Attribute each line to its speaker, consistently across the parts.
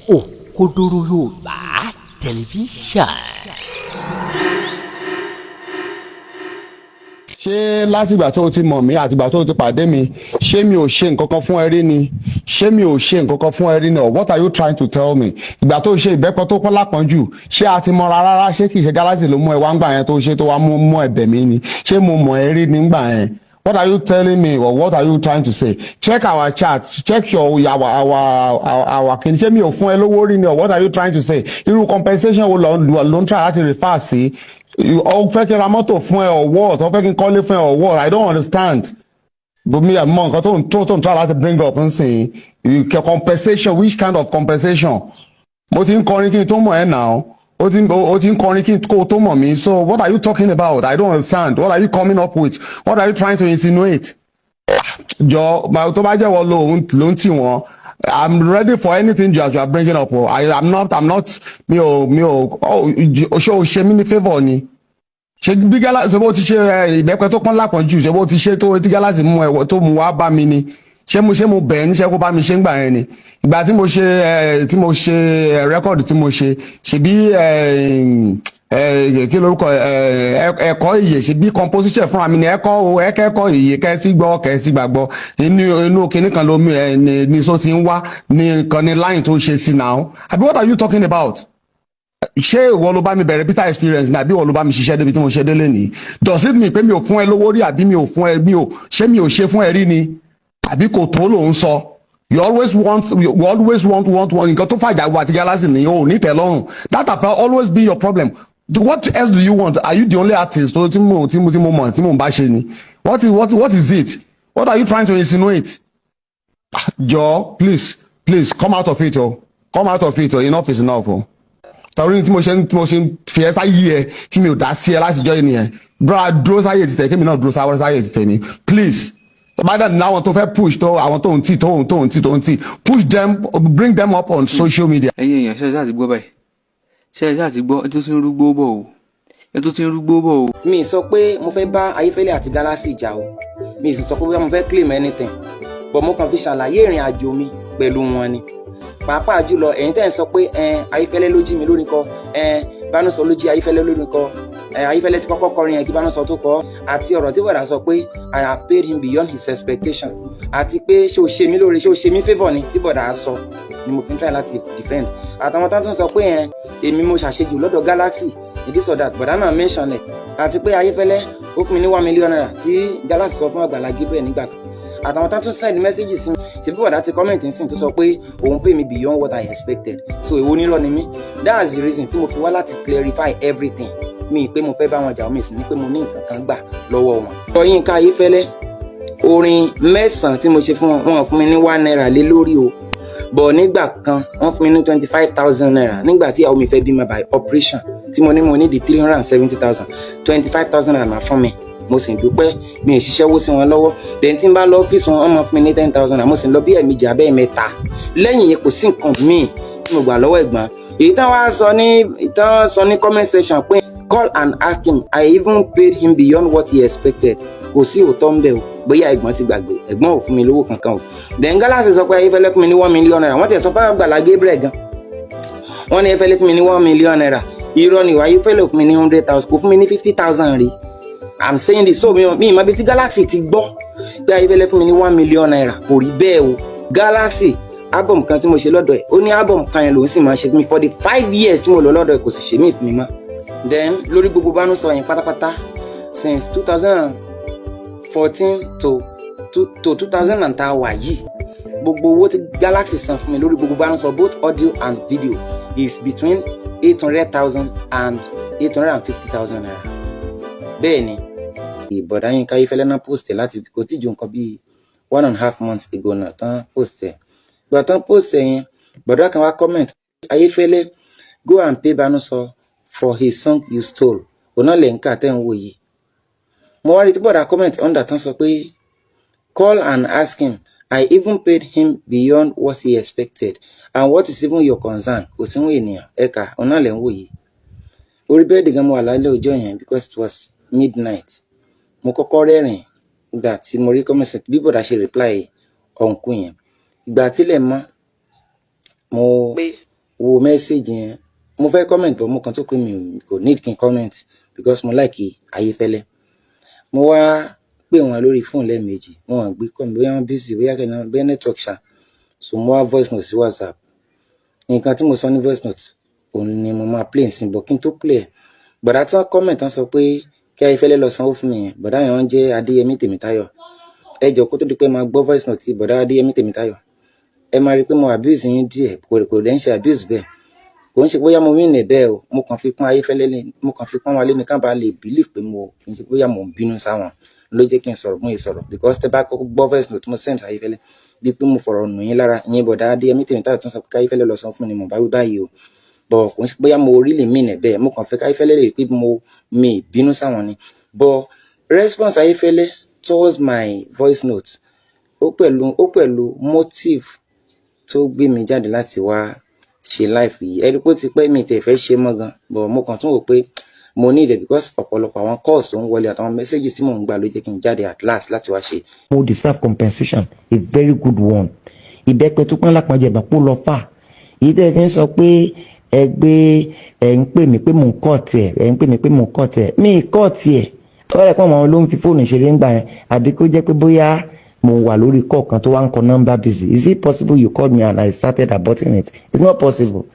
Speaker 1: Òkodoro Yorùbá Tẹlifíṣàn.
Speaker 2: Ṣé látìgbà tó o ti mọ̀ mí, àtìgbà tó o ti pàdé mi, ṣé mi ò ṣe nǹkan kan fún ẹ rí ni? Ṣé mi ò ṣe nǹkan kan fún ẹ rí ni? Or what are you trying to tell me? Ìgbà tó ṣe ìbẹ́pẹ tó pọ́n lápọ́njù, ṣé a ti mọra rárá? Ṣé kìí ṣe Galaxy ló mú ẹ wá ń gbà yẹn tó ṣe tó wá mú ẹ̀bẹ̀ mi ni? Ṣé mo mọ̀ ẹ rí nígbà yẹn? What are you telling me or what are you trying to say? Check our chat, check your our kìíní. Ṣé mi ò fún ẹ lówó rí ni or what are you trying to say? Irú compensation wo ló ń try láti refer sí? Ó fẹ́ kí n ra mọ́tò fún ẹ or what? Ó fẹ́ kí n kọ́lé fún ẹ or what? I don't understand. Bùnmi àmọ́ nǹkan tó ń try láti bring up nsìn. Compensation, which kind of compensation? Mo ti ń kọrin kí n tó mọ̀ ẹ́ now. Ó ti ń kọrin kí n kó tó mọ̀ mí. So what are you talking about? I don't understand. What are you coming up with? What are you trying to insinuate? Jọ, tó bá jẹ́wọ́ ló ń tì wọ́n. I'm ready for anything you are bringing up. I'm not, mi ò, ṣé o ṣe mí ní favour ni? Ṣé bí Galaxy, ṣé bó ti ṣe ìbẹ́pẹ tó pọ́n lápọ̀jù, ṣé bó ti ṣe tó tí Galaxy mú ẹ tó mú wá bá mi ni? Ṣé mo bẹ̀ ẹ́ níṣẹ́ kó bá mi ṣe ń gbà yẹn ni? Ìgbà tí mo ṣe record tí mo ṣe, ṣebí kí lorúkọ ẹ̀kọ́ ìyè, ṣebí composition fúnra mi ni ẹ̀kọ́ o ẹ̀kẹ́kọ̀ọ́ ìyè kẹ́sí gbọ́ kẹ́sí gbàgbọ́ inú kinní kan lómi ẹ ní so ti ń wá ní kan ní line tó ṣe sí now. Àbí what are you talking about? Ṣé ìwọ ló bá mi bẹ̀rẹ̀ bitter experience ni, àbí ìwọ ló bá mi ṣiṣẹ́ débi tí mo ṣe délé ni? Does it mean pé mi ò fún ẹ lówó rí, àbí mi ò fún ẹ, mi ò ṣé, mi ò ṣe fún ẹ rí ni, àbí kò tó ló ń sọ? You always want nǹkan tó fàjà wo àti Galaxy ni o ò ní tẹ́lọ́rùn. That have always been your problem. What else do you want? Are you the only artist tó tí mo mọ̀ tí mo ń bá ṣe ni? What is it? What are you trying to insinuate? Jọ, please, please come out of it o, come out of it o. Enough is enough o. Torí tí mo ṣe ń fi ẹ sáyé ẹ tí mi ò dá sí ẹ látijọ́ yìí nìyẹn. Bro, dúró sáyé títẹ̀, kémi náà dúró sáyé títẹ̀ mi, please. Tó bá dẹ̀ ní àwọn tó fẹ́ push, tó àwọn tó ń tì tó ń tì, push them, bring them up on social media.
Speaker 3: Ẹ̀yin èèyàn, ṣe é ṣáà ti gbọ́ báyìí? Ṣe é ṣáà ti gbọ́? Ẹ tó ti ń rúgbó bọ̀ o, ẹ tó ti ń rúgbó bọ̀ o.
Speaker 4: Mi sọ pé mo fẹ́ bá Ayéfẹ́lẹ́ àti Galaxy jà o, mi sì sọ pé bóyá mo fẹ́ claim anything, but mo kàn fi ṣàlàyé ìrìn àjò mi pẹ̀lú wọn ni. Pàápàá jùlọ ẹ̀yin tẹ́ ń sọ pé ẹn Ayéfẹ́lẹ́ ló jí mi lórí kọ, ẹn Bánúsọ ló jí Ayéfẹ́lẹ́ lórí kọ, ẹn Ayéfẹ́lẹ́ ti kọ́kọ́ kọrin yẹn kí Bánúsọ tó kọ, àti ọ̀rọ̀ tí bọ̀dà sọ pé I have paid him beyond his expectation, àti pé ṣé o ṣe mí lóore, ṣé o ṣe mí favour ni, tí bọ̀dà sọ ni mo fi ń try láti defend. Àtàwọn tó ń sọ pé ẹn èmi mo ṣàṣejù lọ́dọ̀ Galaxy, this or that, bọ̀dà náà mention ẹ̀, àti pé Ayéfẹ́lẹ́ ó fún mi ní ₦1 million tí Galaxy sọ fún Àgbàlá Gabriel nígbà kan, àtàwọn tó tún send message sí mi. Ṣe bí bọ̀dá ti comment nsìn tó sọ pé òun pay me beyond what I expected, so èwo nírọ̀ ni mí? That's the reason tí mo fi wá láti clarify everything. Mi pé mo fẹ́ bá wọn jà, mi sì ní pé mo ní nǹkan kan gbà lọ́wọ́ wọn. Yínká Ayéfẹ́lẹ́, orin mẹ́sàn-án tí mo ṣe fún wọn, wọn fún mi ní ₦1 lé lórí o, bọ̀ nígbà kan wọ́n fún mi ní ₦25,000 nígbà tí ìyàwó mi fẹ́ bímọ by operation, tí mo ní mo ní di 370,000, ₦25,000 náà fún mi. Mo sì dúpẹ́, mi ò ṣiṣẹ́ wó sí wọn lọ́wọ́. Then tí n bá lọ ọ́fíìsì wọn, wọ́n máa fún mi ní 10,000. Mo sì ń lọ bí ẹ̀ẹ̀mejì abẹ́ ẹ̀mẹ́ta. Lẹ́yìn yẹn, kò sí nǹkan míì tí mo gbà lọ́wọ́ ẹ̀gbọ́n. Èyí tán wá sọ ní tán sọ ní comment section pé call and ask him, I even paid him beyond what he expected, kò sí òótọ́ ń bẹ̀ o. Bóyá ẹ̀gbọ́n ti gbàgbé, ẹ̀gbọ́n ò fún mi lówó kankan o. Then Galaxy sọ pé Ayéfẹ́lẹ́ fún mi ní ₦1 million. Wọ́n ti sọ fún Àgbàlá Gabriel gan, wọ́n ní Ayéfẹ́lẹ́ fún mi ní ₦1 million. Irọ́ ni. Ayéfẹ́lẹ́ ò fún mi ní 100,000, kò fún mi ní 50,000 rí. I'm saying this, so mi ìmọ̀ ibi tí Galaxy ti gbọ́ pé Ayéfẹ́lẹ́ fún mi ní ₦1 million. Kò rí bẹ́ẹ̀ o. Galaxy, album kan tí mo ṣe lọ́dọ̀ ẹ̀, ó ní album kan yẹn lòún sì máa ṣe fún mi for the 5 years tí mo lò lọ́dọ̀ ẹ̀. Kò sì ṣe mí fún mi mọ́. Then lórí gbogbo Bánúsọ yẹn pátápátá, since 2014 to two thousand and ta wà yìí, gbogbo owó tí Galaxy san fún mi lórí gbogbo Bánúsọ, both audio and video, is between 800,000 and ₦850,000. Bẹ́ẹ̀ ni ìbọ̀dá Yínká Ayéfẹ́lẹ́ náà post ẹ̀ láti kò tí ju nǹkan bíi 1.5 months ago náà tán post ẹ̀. Ìgbà tán post ẹ̀ yẹn, bọ̀dá kan wá comment, "Ayéfẹ́lẹ́, go and pay Bánúsọ for his song you stole." Òun náà lè ń kà tẹ́ ń wò yìí. Mo wá rí tí bọ̀dá comment under tán sọ pé "Call and ask him, I even paid him beyond what he expected, and what is even your concern?" Kò sí ènìyàn ẹ̀ka, òun náà lè ń wò yìí. Orí bed gan mo wà lálẹ́ ọjọ́ yẹn because it was midnight. Mo kọ́kọ́ rẹ́rìn ìgbà tí mo rí comment bí bọ̀dá ṣe reply ọ̀nkú yẹn. Ìgbà tílẹ̀ mọ́, mo wo message yẹn, mo fẹ́ comment, but mo kàn tó pé mi kò need kí n comment because mo like Ayéfẹ́lẹ́. Mo wá pè wọ́n lórí fóònù lẹ́ẹ̀mejì, wọn ò gbé call mi, bóyá wọ́n busy, bóyá kẹ́ni, bóyá network ṣá. So mo wá voice note sí WhatsApp. Nǹkan tí mo sọ ní voice note òun ni mo máa play nsìn, but kí n tó play ẹ̀, bọ̀dá tí wọ́n comment tán sọ pé kí Ayéfẹ́lẹ́ lọ sanwó fún mi yẹn, bọ̀dá yẹn, wọ́n jẹ́ Adéyẹmí Tèmítáyọ̀. Ẹ jọ, kó tó di pé máa gbọ́ voice note tí bọ̀dá Adéyẹmí Tèmítáyọ̀, ẹ máa rí i pé mo abuse yín díẹ̀. Kò dẹ̀ ń ṣe abuse bẹ́ẹ̀, kò ń ṣe bóyá mo mean ẹ̀ bẹ́ẹ̀ o. Mo kàn fi pọ́n Ayéfẹ́lẹ́ lé, mo kàn fi pọ́n wa lé ní ká bá lè believe pé mo kì í ṣe bóyá mo ń bínú sáwọn ló jẹ́ kí n sọ̀rọ̀ mú ìsọ̀rọ̀, because tẹ́ bá kọ́kọ́ gbọ́ voice note mo send Ayéfẹ́lẹ́, bí pé mo fọ̀rọ̀ nù yín lára ìyẹn, bọ̀dá Adéyẹmí Tèmítáyọ̀ tó ń sọ pé káyéfẹ́lẹ́ lọ san fún mi ni mo bá wí báyìí o. But kò ń ṣe bóyá mo really mean ẹ̀ bẹ́ẹ̀. Mo kàn fẹ́ káyéfẹ́lẹ́ lè rí pé mo mi bínú sáwọn ni. But response Ayéfẹ́lẹ́ towards my voice note, ó pẹ̀lú motive tó gbé mi jáde láti wá ṣe live yìí. Ẹ rí pé ó ti pẹ́ mi tẹ̀ fẹ́ ṣe mọ́ gan, but mo kàn tún wò pé mo need it because ọ̀pọ̀lọpọ̀ àwọn calls tó ń wọlé àtàwọn messages tí mò ń gbà ló jẹ́ kí n jáde at last láti wá ṣe.
Speaker 5: Mo deserve compensation, a very good one. Ìbẹ́pẹ tó pọ́n lápọ̀njẹ ìbàpò lọ fà èyí tẹ́ ẹ fi ń sọ pé ẹ gbé ẹ ń pè mí pé mò ń kọ́ tiẹ̀, ẹ ń pè mí pé mò ń kọ́ tiẹ̀, mí kọ́ tiẹ̀. Ọ̀rẹ́ pọ̀ mọ́ ló ń fi fóònù ṣeré ń gbà yẹn, àbí kó jẹ́ pé bóyá mo wà lórí call kan tó wá ń kọ number busy. Is it possible you called me and I started aborting it? It's not possible.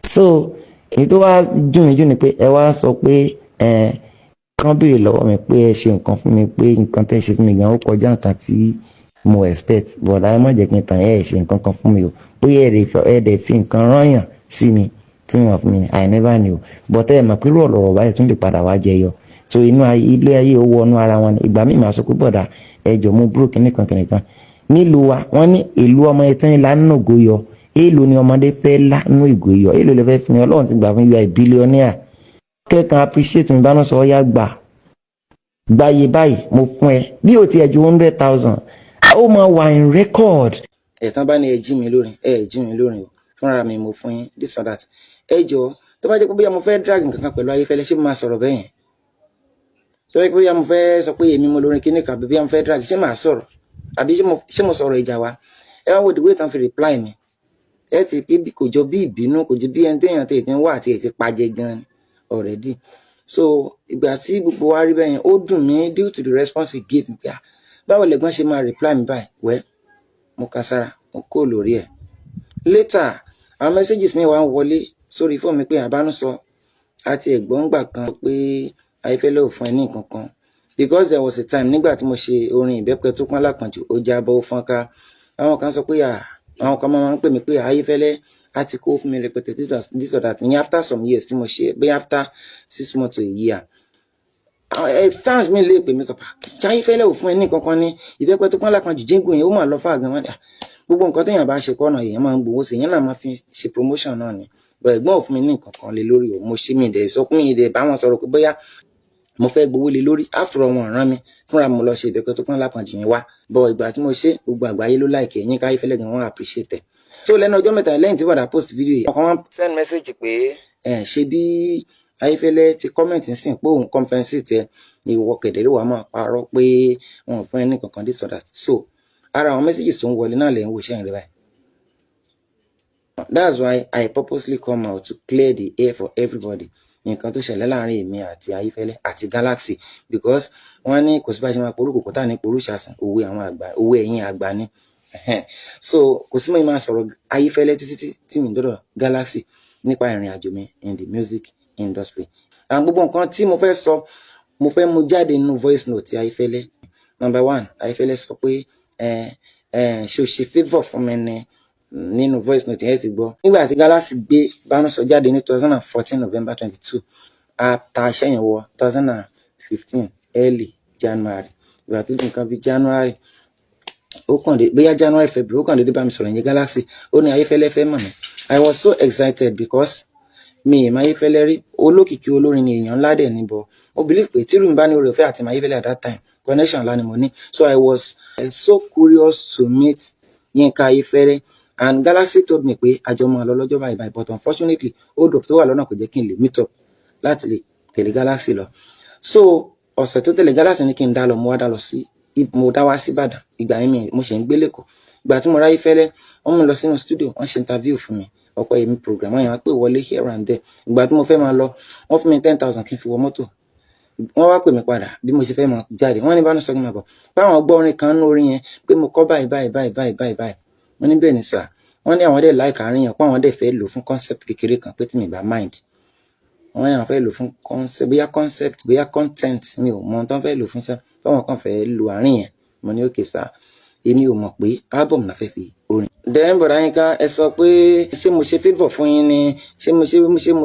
Speaker 5: So èyí tó wá dùn mí jù ni pé ẹ wá sọ pé ẹ kàn béèrè lọ́wọ́ mi pé ẹ ṣe nǹkan fún mi, pé nǹkan tẹ́ ṣe fún mi gan ó kọjá nǹkan tí mo expect. But ẹ má jẹ́ kí n tàn, ẹ ṣe nǹkan kan fún mi o. Bóyá ẹ dẹ̀ fi nǹkan rányàn sí mi tí wọ́n fún mi, I never knew. But ẹ mọ̀ pé irú ọ̀rọ̀ báyìí tún lè padà wá jẹyọ. So inú ilé ayé ó wọnú ara wọn ni. Ìgbà míì máa sọ pé bọ̀dà, ẹ jọ̀ọ́, mú búrò kìnnìkan kìnnìkan nílùú wa. Wọ́n ní ìlú ọmọ ẹtàn ńlá nínú ògo yọ. Èèlò ni ọmọdé fẹ́ lá nínú ìgò yọ? Èèlò lè fẹ́ fún mi? Ọlọ́run ti gbà fún you are a billionaire. Kẹ́kàn appreciate mi bá náà sọ ọ́ yá, gbà gbáyé báyìí, mo fún ẹ bí o tiẹ̀ ju 100,000, ó máa wà in record.
Speaker 4: Ẹ̀tàn bá ní ẹ jí mi lórin, ẹ jí mi lórin o, fúnra mi mo fún yín, this or that. Ẹ jọ, tó bá jẹ́ pé bóyá mo fẹ́ drag nǹkan kan pẹ̀lú Ayéfẹ́lẹ́, ṣé mo máa sọ̀rọ̀ bẹ́ẹ̀ yẹn? Tó bá jẹ́ pé bóyá mo fẹ́ sọ pé èmi mo lórin kíní kan, àbí bóyá mo fẹ́ drag, ṣé màá sọ̀rọ̀? Àbí ṣé mo sọ̀rọ̀ ìjà wa? Ẹ wá wo the way tán fi reply mi. Ẹ ti pé kò jọ bí ìbínú, kò jọ bí ẹni téèyàn tètè ń wà àti ètè pàjẹ gan already. So ìgbà tí gbogbo wa rí bẹ́ẹ̀ yẹn, ó dùn mí due to the response he gave me pé, ah, báwo lẹ̀gbọ́n ṣe máa reply mi báyìí? Well, mo kà sára, mo kó lórí ẹ̀. Later, àwọn messages mi wá ń wọlé sórí fóònù mi pé àbánúsọ àti ẹ̀gbọ́n gbà kan pé Ayéfẹ́lẹ́ ò fún ẹ ní nǹkan kan, because there was a time nígbà tí mo ṣe orin Ìbẹ́pẹ tó pọ́n lápọ̀njù, ó jábọ́, ó fọ́nká. Àwọn kan sọ pé àwọn kan máa ń pè mí pé Ayéfẹ́lẹ́ á ti kó fún mi rẹpẹtẹ, this or that. Ìyẹn after some years tí mo ṣe, bóyá after 6 months to a year, fans mi lè pè mí sọ pé Ayéfẹ́lẹ́ ò fún ẹ ní nǹkan kan ní Ìbẹ́pẹ tó pọ́n lápọ̀njù jíngù yẹn, ó mà lọ fà gan. Wọn gbogbo nǹkan téèyàn bá ṣe kọ́nà, èèyàn máa ń gbowó sí, èèyàn náà máa fi ṣe promotion náà ni. But ẹ̀gbọ́n ò fún mi ní nǹkan kan lé lórí o. Mo ṣe mi dẹ̀ sọ pé mi dẹ̀ bá wọn sọ̀rọ̀ pé bóyá mo fẹ́ gbowó lé lórí. After all, wọn rán mi fúnra mo lọ ṣe Ìbẹ́pẹ tó pọ́n lápọ̀njù yẹn wá. But ìgbà tí mo ṣe, gbogbo àgbáyé ló like ẹ̀. Yínká Ayéfẹ́lẹ́ gan, wọ́n appreciate ẹ̀. So lẹ́nu ọjọ́ mẹ́ta lẹ́yìn tí bọ̀dà post video yìí, ọkàn wọn send message pé ẹ̀ ṣe bí Ayéfẹ́lẹ́ ti comment ń sìn pé òun compensate ẹ, ìwọ kẹ̀dẹ̀rẹ́ wàá máa parọ́ pé wọn ò fún ẹ ní kankan, this or that. So ara àwọn messages tó ń wọlé náà lè ń wo iṣẹ́ ìrìn báyìí. That's why I purposely come out to clear the air for everybody, nǹkan tó ṣẹlẹ̀ láàrin èmi àti Ayéfẹ́lẹ́ àti Galaxy, because wọ́n ní kò sí bá ṣe máa porúkọ kò tá ní porúṣàsìn. Òwe àwọn àgbà, òwe ẹ̀yìn àgbà ni. So kò sí mọ́ máa sọ̀rọ̀ Ayéfẹ́lẹ́ títí tí mi dọ́dọ̀ Galaxy nípa ìrìn àjò mi in the music industry. Àwọn gbogbo nǹkan tí mo fẹ́ sọ, mo fẹ́ mú jáde nínú voice note ti Ayéfẹ́lẹ́. Number one, Ayéfẹ́lẹ́ sọ pé ẹ ẹ ṣe o ṣe favour fún mi ni. Nínú voice note yẹn ti gbọ́ nígbà tí Galaxy gbé Bánúsọ jáde ní 2014 November 22, a ta iṣẹ́ yẹn wọ 2015 early January. Ìgbà tó di nǹkan bíi January, ó kàn dé, bóyá January, February, ó kàn dédé bá mi sọ̀rọ̀ yẹn Galaxy. Ó ní Ayéfẹ́lẹ́ fẹ́ mọ̀ mí. I was so excited because mi ì máa Ayéfẹ́lẹ́ rí. Olókìkí olórin ni, èèyàn ńlá dẹ̀ ní, bọ̀ mo believe pé tí rúmi bá ní oore ọ̀fẹ́ àti Ayéfẹ́lẹ́ at that time, connection ńlá ni mo ní. So I was so curious to meet Yínká Ayéfẹ́lẹ́, and Galaxy told me pé àjọ máa lọ lọ́jọ́ báyìí báyìí, but unfortunately, hold up tó wà lọ́nà kò jẹ́ kí n lè meet up láti lè tẹ̀lé Galaxy lọ. So ọ̀sẹ̀ tó tẹ̀lé, Galaxy ní kí n dá lọ. Mo wá dá lọ sí, mo dá wá sí Ìbàdàn. Ìgbà yẹn mi mo ṣe ń gbé lẹ́kọ̀ọ́. Ìgbà tí mo ráyé fẹ́lẹ́, wọ́n mú mi lọ sínú studio, wọ́n ṣe interview fún mi. Ọpẹ́yẹmí program, àwọn èèyàn pè wọlé here and there. Ìgbà tí mo fẹ́ máa lọ, wọ́n fún mi 10,000 kí n fi wọ mọ́tò. Wọ́n wá pè mí padà bí mo ṣe fẹ́ máa jáde. Wọ́n ní bá ní sọ kí n máa bọ̀, báwọn gbọ́ orin kan nínú orin yẹn pé mo kọ́ báyìí báyìí báyìí báyìí báyìí báyìí. Wọ́n ní bẹ́ẹ̀ ni sà. Wọ́n ní àwọn dẹ̀ like àárín yẹn, pé àwọn dẹ̀ fẹ́ lò fún concept kékeré kan, pé tí mi bá mind. Wọ́n ní àwọn fẹ́ lò fún concept, bóyá concept, bóyá content, mi ò mọ ohun tó ń fẹ́ lò fún sá, báwọn kan fẹ́ lo àárín yẹn. Mo ní okay sir. Èmi ò mọ̀ pé album náà fẹ́ fi orin. Then bọ̀dá Yínká, ẹ sọ pé ṣé mo ṣe favour fún yín ni? Ṣé mo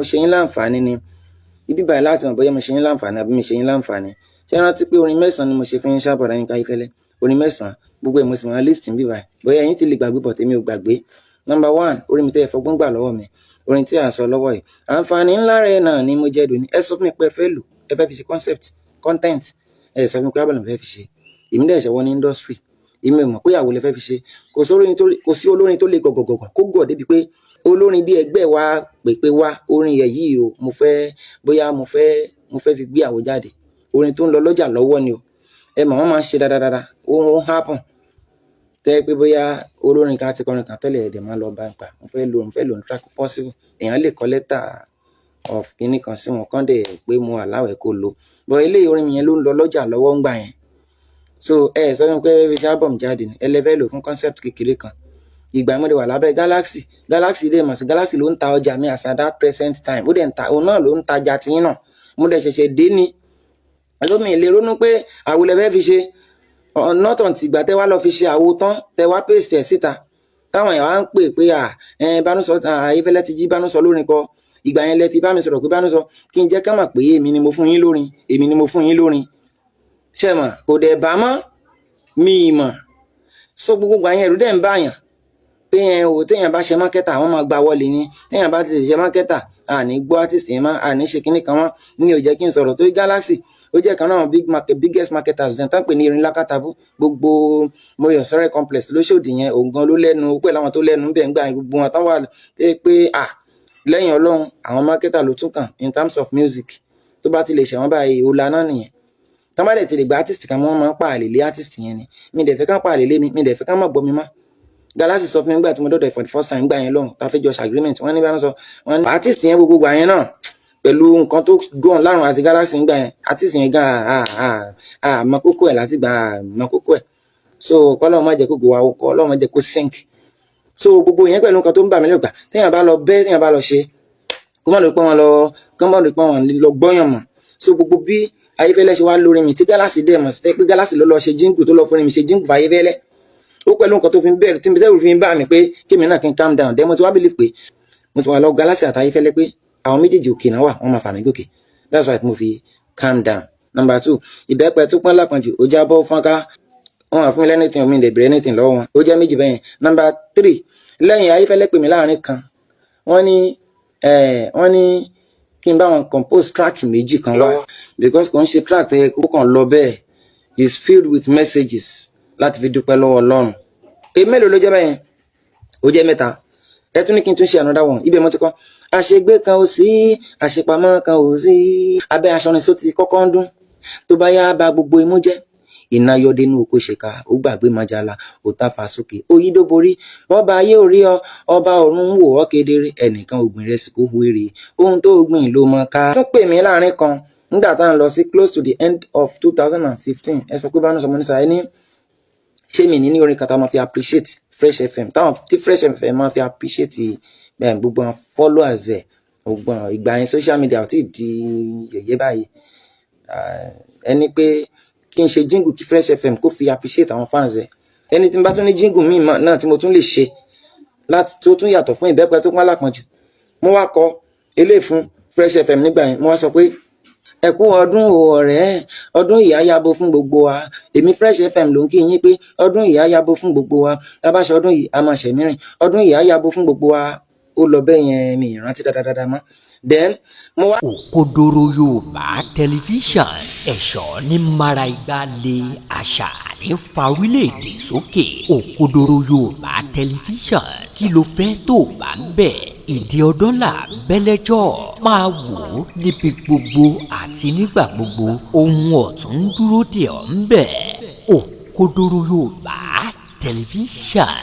Speaker 4: ṣe yín láǹfààní ni? Ibi báyìí láti mọ̀ bóyá mo ṣe yín láǹfààní àbí mi ṣe yín láǹfààní. Ṣé ẹ rántí pé orin 9 ni mo ṣe fún yín ṣá, bọ̀dá Yínká Ayéfẹ́lẹ́? Orin 9, gbogbo ẹ̀ mo sì máa list níbí báyìí. Bóyá ẹ̀yin ti lè gbàgbé, but èmi ò gbàgbé. Number one, orin mi tẹ́ ẹ fọgbọ́n gbà lọ́wọ́ mi, orin tí à ń sọ lọ́wọ́ yìí, àǹfààní ńlá rẹ̀ náà ni mo jẹ́ dòní. Ẹ sọ fún mi pé ẹ fẹ́ lò, ẹ fẹ́ fi ṣe concept, content. Ẹ sọ fún mi pé album fẹ́ fi ṣe. Èmi dẹ̀ ṣe wọ́n ní industry, èmi ò mọ̀ pé àwo lẹ fẹ́ fi ṣe. Kò sí olórin tó lè gọ̀gọ̀gọ̀gọ̀ kó gọ̀ débi pé olórin bí ẹgbẹ́ wa pè pé wá, orin yẹn yìí o, mo fẹ́, bóyá mo fẹ́ fi gbé àwo jáde. Orin tó ń lọ lọ́jà lọ́wọ́ ni o. Ẹ mọ̀, wọ́n máa ń ṣe dáadáa, ó ń happen tẹ́ pé bóyá olórin kan ti kọrin kan tẹ́lẹ̀, ẹ̀dẹ̀ máa lọ bá ń pa, mo fẹ́ lò ní track. Possible, èèyàn lè kọ lẹ́tà of kinní kan sí wọn kán dẹ̀ pé mo allow ẹ̀ kó lo. But eléyìí, orin yẹn ló ń lọ lọ́jà lọ́wọ́ ń gbà yẹn. So ẹ sọ fún mi pé ẹ fi ṣe album jáde ni, ẹ lẹ fẹ́ lò fún concept kékeré kan. Ìgbà mo dẹ̀ wà lábẹ́ Galaxy. Galaxy dẹ̀ mọ̀ sí, Galaxy ló ń ta ọjà mi as at that present time. Ó dẹ̀ ń ta, òun náà ló ń tajà tiyín náà. Mo dẹ̀ ṣẹ̀ṣẹ̀ dé ni lómi lè ronú pé àwo lẹ fẹ́ fi ṣe. Not until ìgbà tẹ́ wá lọ fi ṣe àwo tán, tẹ́ wá paste ẹ̀ síta, táwọn èèyàn wá ń pè pé à ẹ Bánúsọ, Ayéfẹ́lẹ́ ti jí Bánúsọ lórin kọ. Ìgbà yẹn lẹ fi bá mi sọ̀rọ̀ pé Bánúsọ, kí n jẹ́ ká mọ̀ pé èmi ni mo fún yín lórin, èmi ni mo fún yín lórin. Ṣé mọ̀ kò dẹ̀ bá mọ́ mi mọ̀. So gbogbo ìgbà yẹn, ẹ̀rù dẹ̀ ń báyàn pé ẹ ò téèyàn bá ṣe marketer, àwọn máa gba wọlé ni. Téèyàn bá tètè ṣe marketer, àní gbọ́ artist yẹn mọ́, àní ṣe kinní kan mọ́. Ní ò jẹ́ kí n sọ̀rọ̀ torí Galaxy, ó jẹ́ kan náà big market, biggest marketers dem tán pè ní erin lákàtàbú. Gbogbo Mọ́yọ̀sọ́rẹ́ complex lóṣòdì yẹn, òun gan ló lẹ́nu pẹ̀lú àwọn tó lẹ́nu bẹ́ẹ̀ ń gbà gbogbo wọn tán wà pé à lẹ́yìn Ọlọ́run, àwọn marketer ló tún kàn in terms of music. Tó bá ti lè ṣẹ̀wọ̀n báyìí, ó laná nìyẹn. Tán bá dẹ̀ ti lè gba artist kan, wọ́n máa ń pa àlè lé artist yẹn ni. Mi dẹ̀ fẹ́ kán pa àlè lé mi, mi dẹ̀ fẹ́ kán má gbọ́ mi mọ́. Galaxy sọ fún mi nígbà tí mo dọ́dọ̀ ẹ̀ for the first time gbà yẹn lọ́hùn, tá a fẹ́ jọ ṣe agreement, wọ́n ní bá ń sọ wọ́n ní artist yẹn gbogbo gbà yẹn náà, pẹ̀lú nǹkan tó gàn lárùn àti Galaxy ń gbà yẹn, artist yẹn gan mọ kókó ẹ̀ láti gbà mọ kókó ẹ̀. So kọ́lọ́ọ̀ má jẹ́ kó gò wá, kọ́lọ́ọ̀ má jẹ́ kó sink. So gbogbo yẹn pẹ̀lú nǹkan tó ń bà mí lẹ́rù gbà, téèyàn bá lọ bẹ́, téèyàn bá lọ ṣe, kó má lè pọ́n wọn lọ, kó má lè pọ́n wọn lọ gbọ́yàn mọ̀. So gbogbo bí Ayéfẹ́lẹ́ ṣe wá lórí mi tí Galaxy dẹ̀ mọ̀ sí pé Galaxy ló lọ ṣe jingle, tó lọ fún mi ṣe jingle fún Ayéfẹ́lẹ́, ó pẹ̀lú nǹkan tó fi ń bẹ̀rù tí tẹ́rù fi ń bá mi pé kémi náà kí n calm down. Then mo ti wá believe pé mo ti wà lọ Galaxy àti Ayéfẹ́lẹ́, pé àwọn méjèèjì òkè náà wà, wọ́n máa fà mí gòkè. That's why mo fi calm down. Number two, ìbẹ́pẹ tó pọ́n lápọ̀jù, ó jábọ́ fọ́nká. Wọn à fún mi anything, mi lè bẹ̀rẹ̀ anything lọ́wọ́ wọn. Ó jẹ́ méjì bẹ́yẹn. Number three, lẹ́yìn Ayéfẹ́lẹ́ pè mí láàrin kan, wọ́n ní kí n bá wọn compose track méjì kan wá, because kò ń ṣe track tó yẹ kó kàn lọ bẹ́ẹ̀, is filled with messages láti fi dúpẹ́ lọ́wọ́ Ọlọ́run. Èyí mélòó ló jẹ́ bẹ́yẹn? Ó jẹ́ mẹ́ta. Ẹ tún ní kí n tún ṣe another one. Ibẹ̀ mo ti kọ́ àṣegbé kan ò sí, àṣepamọ́ kan ò sí, abẹ́ aṣọ ni só ti kọ́kọ́ ń dún, tó bá yá bá gbogbo imú jẹ́, iná yọdé inú oko ṣèkà, ó gbàgbé májàlá, ó tàfà sókè oyídó borí. Bọ́ba ayé ò rí ọ, ọba ọ̀run ń wò ọ́ kedere. Ẹnìkan ògbìn rẹ̀ sì kó hu èrè, ohun tó gbìn ló mọ ká. Tún pè mí láàrin kan nígbà tá à ń lọ sí close to the end of 2015. Ẹ sọ pé bá ń sọ mo ní sọ ẹ ní ṣé mi ní orin kan tá a máa fi appreciate Fresh FM, táwọn tí Fresh FM máa fi appreciate gbogbo àwọn followers ẹ̀. Gbogbo ìgbà yẹn, social media ò tí ì di yẹ̀yẹ́ báyìí. Ẹni pé kí n ṣe jingle kí Fresh FM kó fi appreciate àwọn fans ẹ̀. Ẹni tí n bá tún ní jingle míì náà tí mo tún lè ṣe láti tó tún yàtọ̀ fún ìbẹ́pẹ tó pọ́n lápọ̀jù. Mo wá kọ eléyìí fún Fresh FM nígbà yẹn. Mo wá sọ pé ẹ kú ọdún o ọ̀rẹ́, ọdún ìyá yabo fún gbogbo wa. Èmi Fresh FM ló ń kí yín pé ọdún ìyá yabo fún gbogbo wa. Tá a bá ṣe ọdún yìí, a máa ṣẹ̀mírìn. Ọdún ìyá yabo fún gbogbo wa. Ó lọ bẹ́ẹ̀ yẹn, mi ìrántí dáadáa mọ́. Then mo wá.
Speaker 1: Òkodoro Yorùbá Tẹlifíṣàn, ẹ̀ṣọ́ ní mara igba lé, àṣà ní fa orílẹ̀-èdè sókè. Òkodoro Yorùbá Tẹlifíṣàn, kí ló fẹ́ tó bá ń bẹ̀? Ìdí ọdún là bẹ́lẹ́jọ́ máa wò ó níbi gbogbo àti nígbà gbogbo. Ohun ọ̀tún ń dúró dè ọ́ ń bẹ̀. Òkodoro Yorùbá Tẹlifíṣàn.